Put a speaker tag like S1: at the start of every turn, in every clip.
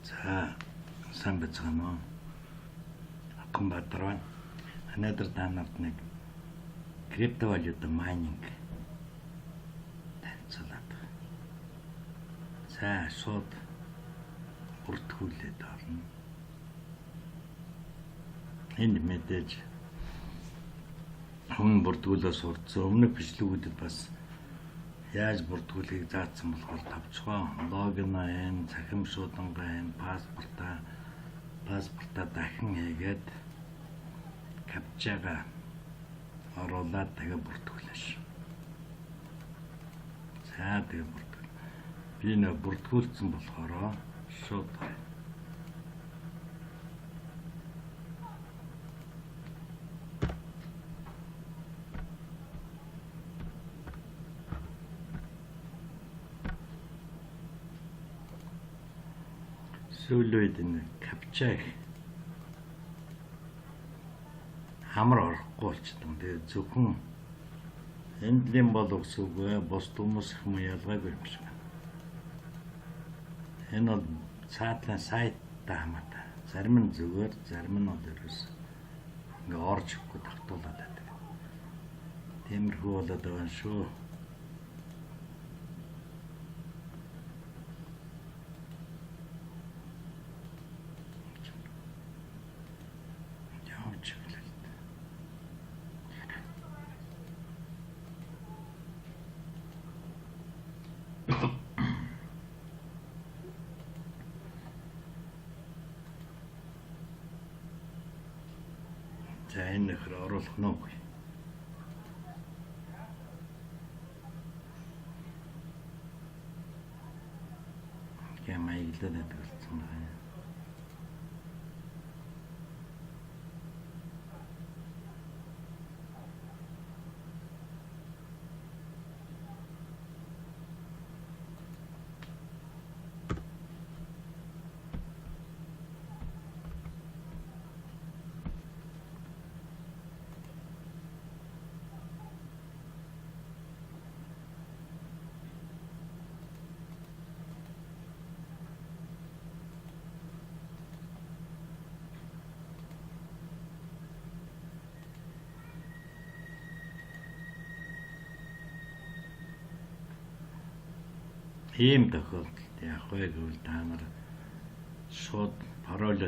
S1: За, сайн байцгаана уу? Атган Баатар байна. Өнөөдөр та нарт нэг криптовалюта майнинг танилцуулаад байна. За, шууд бүртгүүлээд орно. Энд мэдээж өмнө бүртгүүлээ сурцсан. Өмнөх бичлэгүүдэд бас яаж бүртгүүлэхийг заасан болохоор тавчгаа login энэ цахим шуудангаа энэ паспортаа дахин хийгээд captcha гаа оруулаад тэгээ бүртгүүлнэ шүү. За, тэгээ бүртгэл. Би нэ бүртгүүлсэн болохоор шууд сүүлийн үед энэ captcha их амар орохгүй болчихсон. Тэгээ зөвхөн эндлийн бол үгүй, бус хүмүүс их юм ялгаагүй юм шиг байна. Энэ бол цаатлан сайттай хамаатай. Зарим нь зүгээр, зарим нь бол ерөөс ингээ орж өгөхгүй давтуулаад байдаг. Тиймэрхүү болоод байгаа юм шүү. Явж өглөө. За, энэ нөхөр оруулах нь үгүй. Гэм маяглаад байдаг болсон байна. Ийм тохиолдолд яах вэ гэвэл та нар шууд паролоо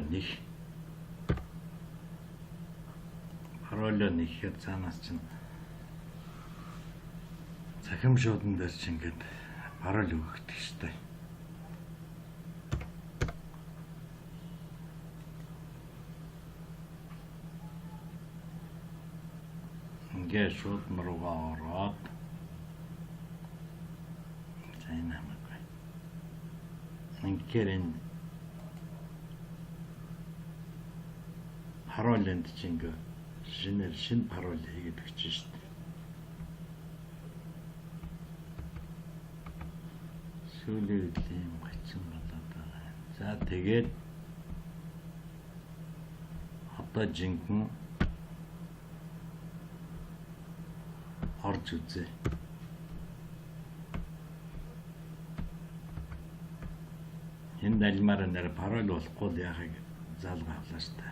S1: нэхэд цаанаас чинь цахим шуудан дээр чинь ингээд пароль өгөгдөх штэ. Ингээд шууд руугаа ороод, за, энэ хамаагүй. Ингээд энэ пароль энд чинь ингээ шинээр шинэ пароль хийгээд өгч штэ. Сүүлийн үед ийм гачин болоод байгаа юм. За, тэгээд одоо жинхэнэ орж үзье. Энд альмаар нэр пароль болохгүй л яахыг залга авлаа штэ.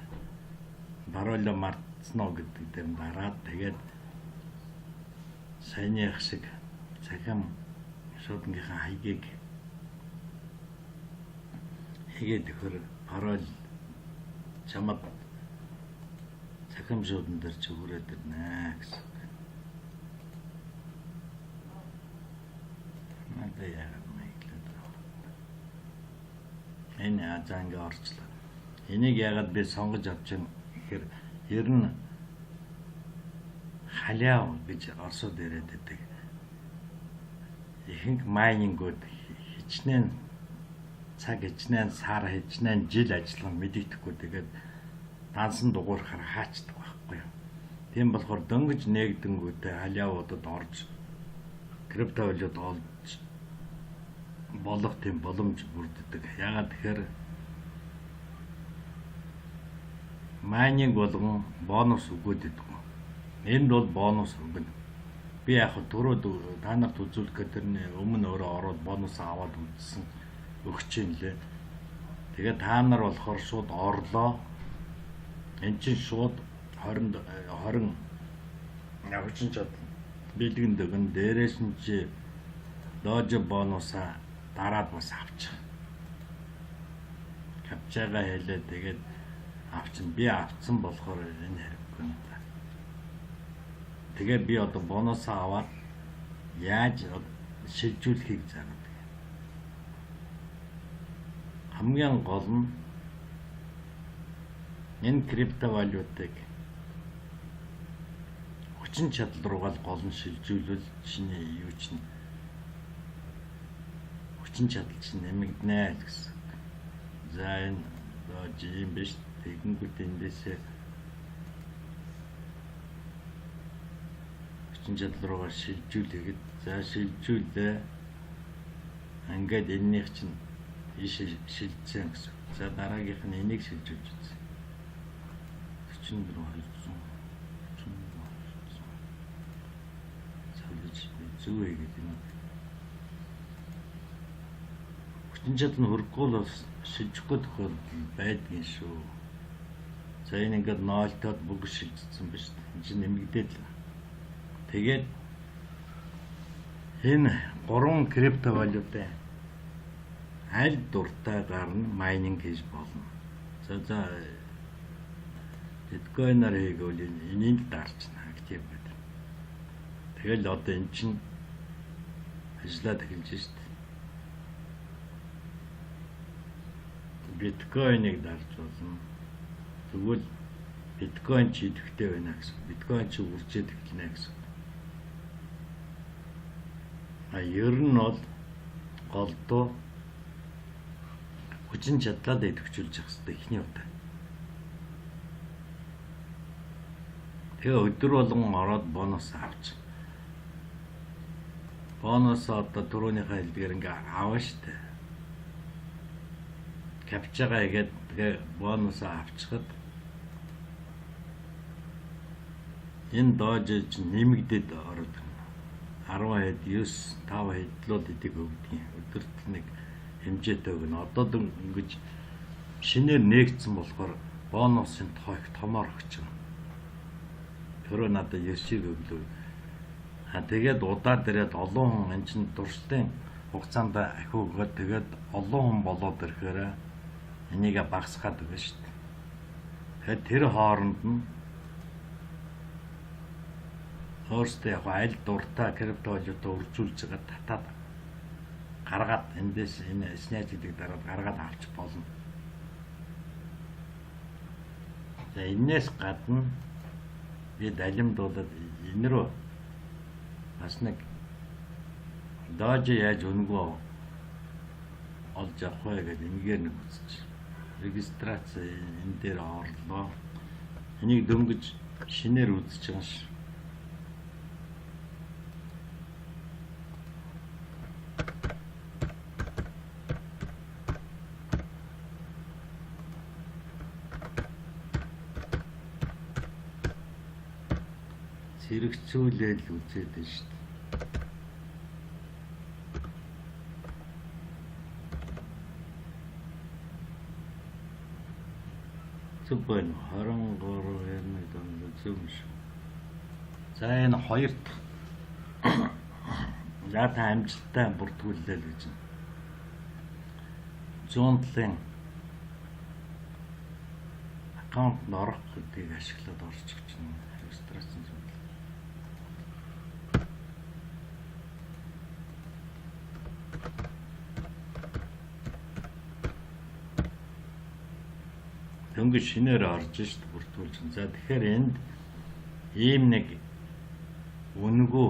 S1: Паролоо мартсан уу гэдэг дээр дараад, тэгээд саяных шиг цахим шуудангийнхаа хаягийг хийгээд өгөхөр пароль чамд цахим шуудан дээр чи хүрээд ирнэ гэсэн. Надад яагаад маяглаад байгаа. Энэ за ингээ орчлоо. Энийг яагаад би сонгож авч юм гэхээр ер нь халяв гэж Оросод яриад байдаг. Ихэнх mining ууд хичнээн цаг, хичнээн сар, хичнээн жил ажиллах нь мэдэгдэхгүй, тэгээд дансан дугуурахаар хаачдаг байхгүй юу. Тийм болохоор дөнгөж нээгдэнгүүтээ халявуудад орж криптовалют олж болох тийм боломж бүрддэг. Яагаад тэгэхээр mining болгон бонус өгөөд идэг. Энд бол бонус өгнө. Би яг хөө түрүү та нарт үзүүлэх гэдэг тэрний өмнө өөрөө ороод бонус аваад үзсэн, өгч юм лээ. Тэгээ та нар болохоор шууд орлоо. Эн чинь шууд 20 20 хүчин чадал бэлгэн дөгөн дээрээс нь чи Doge бонусаа дараад бас авчих. Captcha гаа хэлээ, тэгээд авчин. Би авцсан болохоор энэ хэрэггүй надаа. Тэгээ би одоо бонусаа аваад яаж шилжүүлэхийг заагаад. Хамгийн гол нь энэ криптовалютыг хүчин чадал руугаа л гол нь шилжүүлвэл чиний юу чинь хүчин чадал чинь нэмэгдэнэ гэсэн. За, энэ Doge юм биш. Тэгэнгүүт эндээсээ хүчин чадал руугаа шилжүүлэхэд, за, шилжүүлээ. Ингээд энэнийх чинь ийш шилжсэн гэсэн. За, дараагийнх нь энийг шилжүүлж үзье. 44 200 44 200 цавлаж зөв хийгээд энэ хүчин чадал нь хөрөхгүй л бас шилжихгүй тохиолдол байдгийн шүү. За, энэ ингээд ноолтоод бүгд шилжсэн ба шүү дээ. Энэ чинь нэмэгдээд л. Тэгээд энэ гурван криптовалютын аль дуртайгаар нь mining хийж болно. За, биткойноор хийгээвэл энийг л дарчна, active гэдэг. Тэгэл одоо эн чинь ажиллаад эхэлж шít. Биткойныг дарж болно. Тэгвэл биткойн чи идэвхтэй байна гэсэн. Биткойн чи үржээд эхэлнэ гэсэн. А ер нь бол голдуу хүчин чадлаа идэвхжүүлж явах хэрэгтэй эхний удаа. Тэгээ өдөр болгон ороод бонус авч. Бонус одоо түрүүнийхээ хэлдгээр ингээ авна штэ. Captcha гаа игээд тэгээ бонусаа авчихад энэ Doge чинь нэмэгдээд ороод 10 хэд, 9, 5 хэд л эдийг өгдөг. Өдөрт нэг хэмжээтэй өгнө. Одоо ингэж шинээр нээгдсэн болохоор бонусын тоо их томоор өгч байгаа. Төрөө надад 9-ийг өглөө. А тэгээд удаад ирээд олон хүн эн чинь туршилтын хугацаанд ахиу өгөөд, тэгээд олон хүн болоод ирэхээр энийг багасгаад өгнө шүү дээ. Тэгэхээр тэр хооронд нь өөрсдөө яг аль дуртай криптовалюта үржүүлж байгаа татаад гаргаад эндээс энэ snatch гэдэг дараад гаргаад авч болно. За, энээс гадна би далимдуулаад энэ рүү бас нэг Doge яаж үнэгүй олж авах вэ гэж энэгээр нэг үзэж. Регистрац энэ дээр орлоо. Энийг дөнгөж шинээр үзэж байгаа ш. Зэрэгцүүлээл үзээд байна шүү дээ. Зөв байна. 23 21 дандаа зөв юм шүү. За, энэ хоёр дахь. За, та амжилттай бүртгүүллээ л гэж байна. 107-ын аккаунт орох гэдгийг ашиглаад орчих чинь регистрацийн зүйн. Дөнгөж шинээр орж шít бүртгүүлж. За, тэгэхээр энд ийм нэг үнэгүй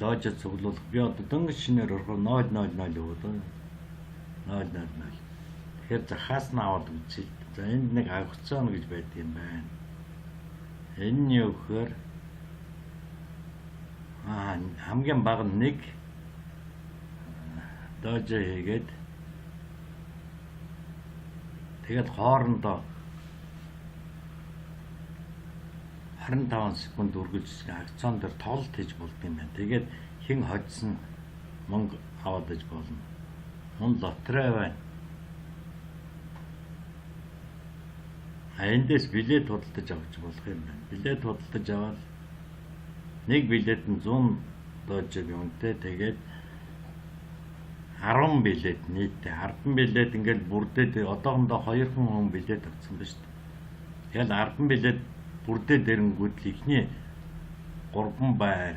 S1: Doge цуглуулах. Би одоо дөнгөж шинээр орохоор 0 0 0 өгөөд 0 0 0. Тэгэхээр захаас нь аваад үзье. За, энд нэг аукцион гэж байдаг юм байна. Энэ нь юу гэхээр хамгийн бага нь нэг Doge хийгээд, тэгээд хоорондоо 25 секунд үргэлжлэх аукцион дээр тоглолт хийж болд юм байна. Тэгээд хэн хоцсон мөнгө аваад иж болно. Мөн лотерей байна. А эндээс билет худалдаж авч болох юм байна. Билет худалдаж аваад нэг билет нь 100 дожиг үнэтэй. Тэгээд 10 билет нийтдээ 10 билет ингээл бүрдээд одоохондоо 2 хүн билет авсан ба шүү дээ. Тэгэл 10 билет бүрдээд ирэнгүүт л эхний 3 байр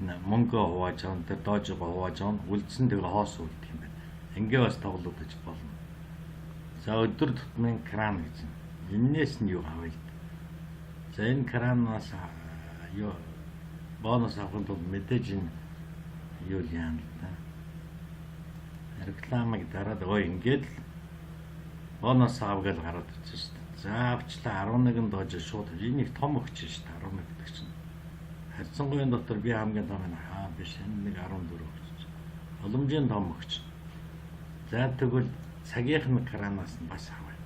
S1: мөнгө хувааж авна, тэр дожого хувааж авна, үлдсэн тэгээ хоос үлдэх юм байна. Ингээ бас тоглоод болно. За өдөр тутмын кран гэж. Эннээс нь юу авъя л. За энэ кранаас юу бонус авахын тулд мэдээж энэ юу л яана л да. Рекламыг дараад ой ингээд л бонус ав гэж гараад ирсэн шүү дээ. За авчлаа 11 дож шууд энэ их том өгч шүү дээ 11 гэдэг чинь. Харьцангуйн дотор би хамгийн том нь хаа биш энэ нэг 14 өгч. Боломжийн том өгч. За тэгвэл цагийнх нь кранаас нь бас авъя.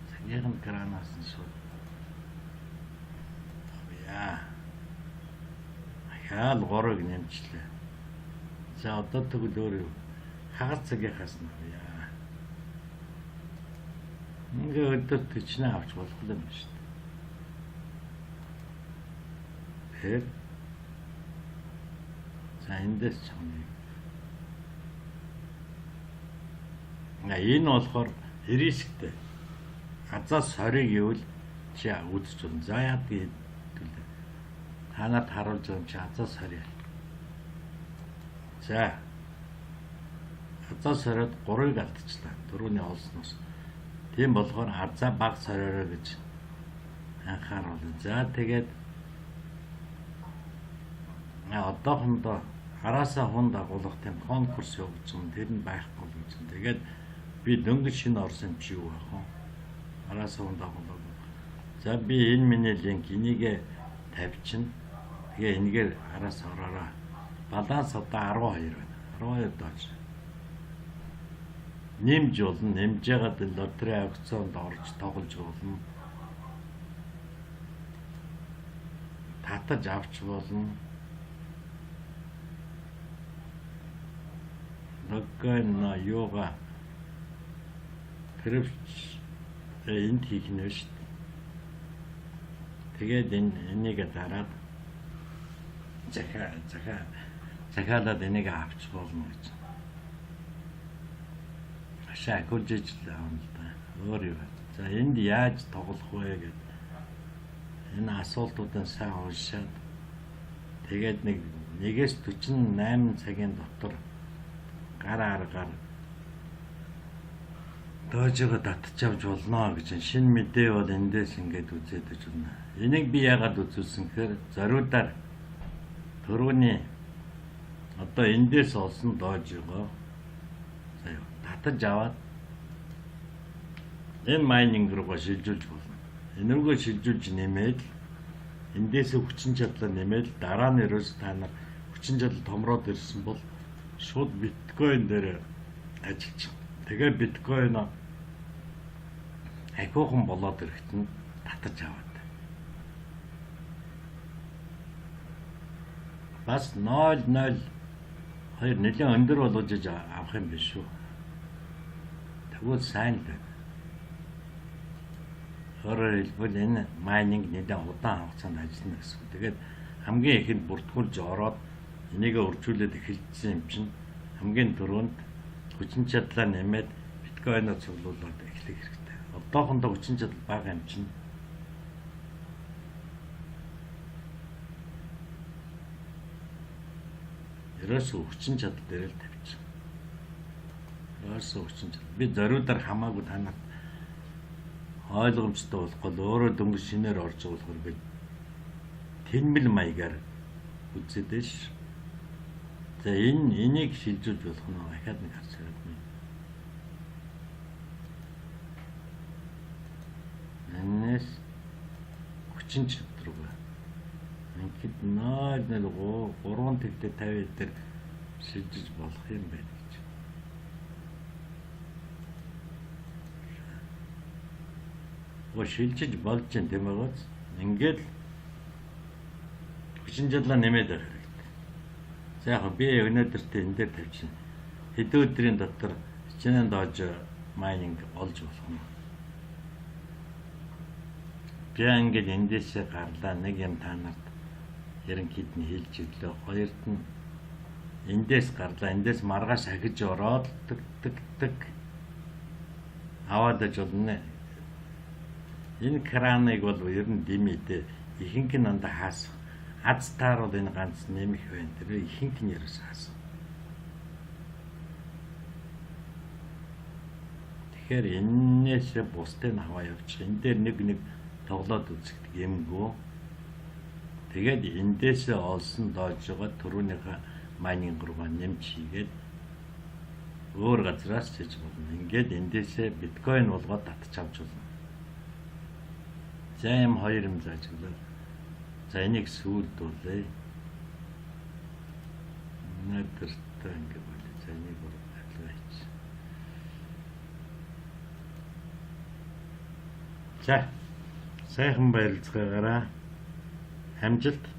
S1: Цагийнх нь кранаас нь шууд авъя. Ахаал 3-ыг нэмчлээ. За одоо тэгвэл өөр юу? Хагас цагийнхаас нь авъя. Ингээ өдөрт хичнээн авч болох юм шүү дээ. Тэгэхээр за эндээс ч юм. Энэ болохоор рисктэй. Азаа сорыг гэвэл чи үзэж болно. За яа гэдэг вэ? Та нарт харуулж байгаа юм чи азаа сорь. За. Азаа сориод 3-ыг алдчихлаа. Дөрөвний олсноос. Тийм болохоор азаа баг сориорой гэж анхааруул. За тэгээд одоохондоо араасаа хүн дагуулах тийм конкурс явуулж байгаа. Тэр нь байхгүй л гэж. Тэгээд би дөнгөж шинэ орсон юм чи юу байх вэ? Араасаа хүн дагуулах. За би энэ миний линк энийг тавьчихна. Тэгээ энэгээр араас ороорой. Баланс одоо 12 байна. 12 доош. Нэмж болно. Нэмж яагаад лотерей аукционд орж тоглож болно. Татаж авч болно. Логон юуга тэрвч энд хийх нь шүү дээ. Тэгээд энийг дараад захиалаад энийг авч болно гэж. Ашаа ахиулж ижил аавна л да. Өөр юу. За энд яаж тоглох вэ гэд энэ асуултуудыг сайн уншаад тэгээд нэгээс 48 цагийн дотор гар аргаар доожого татчих авч болно гэж шинэ мэдээ бол эндээс ингээд үзээд байж болно. Энийг би яагаад үзүүлсэн гэхээр зориудаар төрөүний одоо эндээс олсон доожого заяа татаж аваад энэ майнинг руугаа шилжүүлж болно. Энэ рүүгээ шилжүүлж нэмээд эндээс хүчин чадлаа нэмээд дараа нь ерөөс та нар хүчин чадал томроод ирсэн бол шууд биткойн дээр ажиллаж. Тэгээ биткойн ахиухан болоод ирэхэд нь татаж аваад. Бас 0.02 нэлээд өндөр болгож авах юм биш үү? Тэгвэл сайн л байна. Өөрөөр хэлбэл энэ майнинг нэлээд удаан хугацаанд ажиллана гэсэн үг. Тэгээд хамгийн ихэнд бүртгүүлж ороод энийг өржүүлээд эхэлсэн юм чинь хамгийн түрүүнд хүчин чадлаа нэмээд биткойноо цуглуулад эхлэх хэрэгтэй. Одоохондоо хүчин чадал бага юм чинь ерөөсөө хүчин чадал дээр л тавьчих. Ерөөсөө хүчин чадал. Би зориудаар хамаагүй та нарт ойлгомжтой болохгүй л өөрөө дөнгөж шинээр орж байгаа болохоор би тэнмэл маягаар үзээд ш. За энийг шилжүүлж болох нь ахаад нэг харж байгаа юм. Энэс хүчин чадал руу. Ингээд 0.03 3 тэгтээ 50 дээр шилжиж болох юм байна гэж. Оо шилжиж болж юм тийм ээ. Ингээд хүчин чадлаа нэмээд байх хэрэгтэй. За яг би өнөөдөртөө энэ дээр тавьчихна. Хэдэн өдрийн дотор хичээнэ доож Mining олж болох нь. Би ингээд эндээсээ гарлаа, нэг юм та нарт ерөнхийд нь хэлж өглөө. Хоёрт нь эндээс гарлаа. Эндээс маргааш ахиж ороод тэг тэг тэг аваад аж болно. Энэ краныг бол ер нь димидэ ихэнх нь андаа хаасах. Аз таар бол энэ ганц нэмэх байна. Тэр ихэнх нь ерөөс хаасах. Тэгэхээр эннээс бусдыг аваа явчих. Энэ дээр нэг нэг тоглоод үзэх юмгүй. Тэгээд эндээсээ олсон доожогоо түрүүнийхээ mining руугаа нэмж хийгээд өөр газраас хийж болно. Ингээд эндээсээ биткойн болгоод татчих авч болно. За, юм хоёр юм зааж өглөө. За, энийг сүүлдүүлээ. Өнөөдөртөө ингэ болоо. За, энийг арилгаа хийч. За, сайхан баярлцгаагаарай. Амжилт.